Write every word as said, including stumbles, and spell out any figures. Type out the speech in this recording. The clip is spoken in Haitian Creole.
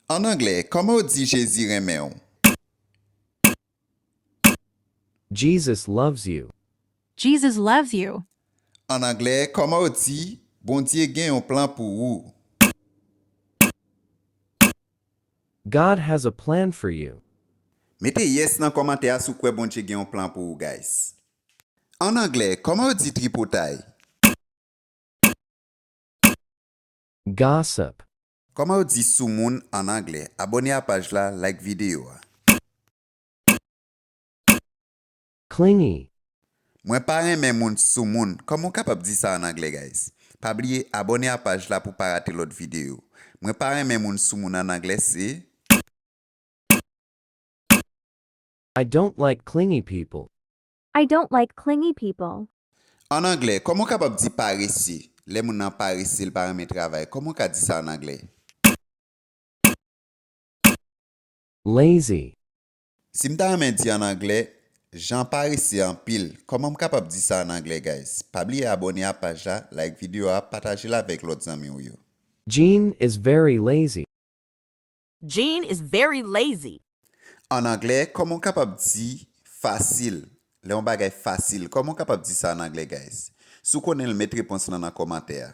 An anglè, kòman w di Jezi renmen w? Jesus loves you. Jesus loves you. An anglè, kòman w di Bondye gen yon plan pou ou? God has a plan for you. Mete yes nan kòmantè a si w kwè Bondye gen yon plan pou ou, guys. An anglè, kòman w di tripotay? Gossip. Kòman w di soumoun an anglè? Abòne a paj la, like videyo a. Clingy. Mwen pa renmen moun soumoun. Kòman w kapab di sa an anglè, guys? Pa bliye abòne a paj la pou w pa rate lòt videyo. Mwen pa renmen moun soumoun an anglè se I don't like clingy people. I don't like clingy people. An anglè, kòman w kapab di parese? Lè moun nan parese, l pa renmen travay. Kòman w ka di sa an anglè? Lazy. Si m ta renmen di an anglè, Jan parese anpil. Kòman m kapab di sa an anglè, guys? Pa bliye abòne a paj la, like videyo a, pataje l avèk lòt zanmi w yo. Jean is very lazy. Jean is very lazy. An anglè, kòman w kapab di fasil? Lè yon bagay fasil, kòman w kapab di sa an anglè, guys? Si w konnen l, met repons lan nan kòmantè a.